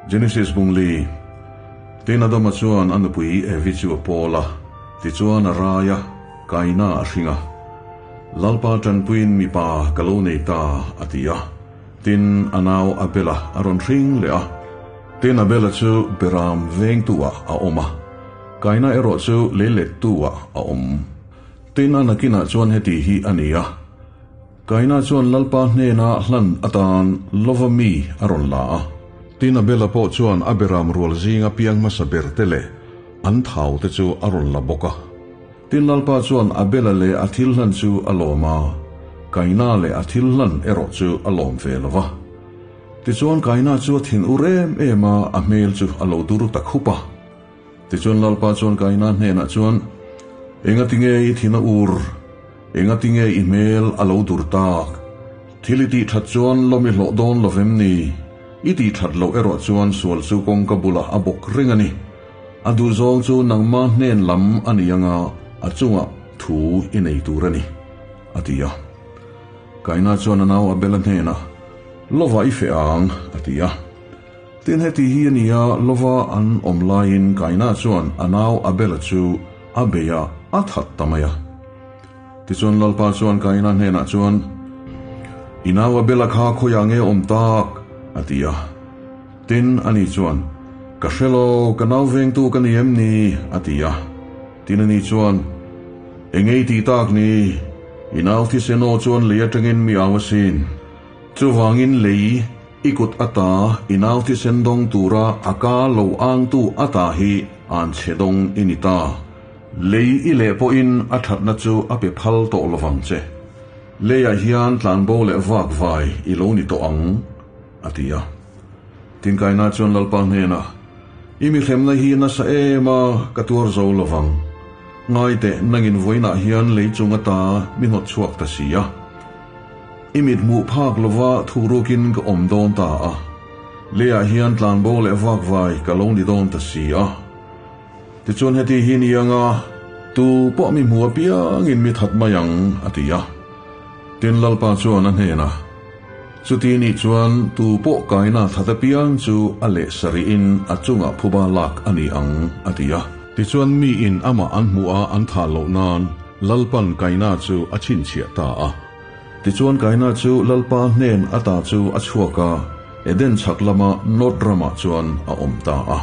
Genesis bung li, Tin Adama chuan a nupui Evi chu a pawl a, tichuan a rai a, Kaina a hring a. Lalpa tanpuiin mipa ka lo nei ta, a ti a. Tin, a nau Abela a rawn hring leh a. Tin, Abela chu Beram vengtu-ah a awm a, Kaina erawh chu leilettu-ah a awm. Tin, a nakinah chuan heti hi a ni a. Kaina chuan Lalpa hnena hlan atan lova mi a rawn la a. Tin, Abela pawh chuan a beram rual zinga piang hmasa ber te leh an thau te chu a rawn la bawk a. Tin, Lalpa chuan Abela leh a thil hlan chu a lawm a, Kaina leh a thil hlan erawh chu a lawm ve lo va. Tichuan, Kaina chu a thin ur em em a, a hmel chu a lo dur ta khup a. Tichuan Lalpa chuan Kaina hnenah chuan, Engatinge i thin a ur? Engatinge i hmel a lo dur tak? Thil i tih that chuan lawm i hlawh dawn lo vem ni? I tih that loh erawh chuan sual chu kawngka bulah a bawk reng a ni. A duhzawng chu nangma hnen lam a ni anga a chungah thu i nei tur a ni, a ti a. Kaina chuan a nau Abela hnenah, Lovah i feh ang, a ti a. Tin, heti hi a ni a, lova an awm laiin Kaina chuan a nau Abela chu a bei a, a that ta mai a. Tichuan Lalpa chuan Kaina hnenah chuan, I nau Abela kha khawiah nge awm tak? a ti a. Tin, ani chuan, Ka hre lo, ka nau vengtu ka ni em ni? a ti a. Tin, ani chuan, Engei tih tak ni? I nau thisen aw chuan lei atangin mi au asin. Chuvangin lei i kut ata i nau thisen dawng tura a ka lo angtu ata hi an chhe dawng i ni ta. Lei i leh pawhin a thatna chu a pe phal tawh lovang che. Leiah hian tlanbo leh vak vai i lo ni tawh ang, a ti a. Tinkaina chuan Lalpa hnenah, I mi hremna hi nasa em a, ka tuar zo lovang. Ngaiteh, nangin vawiinah hian lei chung ata mi hnawt chhuak ta si a. I mit hmuh phak lova thurukin ka awm dawn ta a, leiah hian tlanbo leh vakvai ka lo ni dawn ta si a. Tichuan heti hi ni anga tu pawh mi hmu apiangin mi that mai ang, a ti a. Tin Lalpa chuan a hnenah, Chuti nih chuan tu pawh kaina that apiang chu a leh sarihin a chungah phuba lak a ni ang, a ti a. Tichuan miin amah an hmuh a an thah loh nan Lalpan kaina chu a chhinchhiah ta a. Tichuan Kaina chu Lalpa hnen ata chu a chhuak a, Eden chhak lama Nod ramah chuan a awm ta a.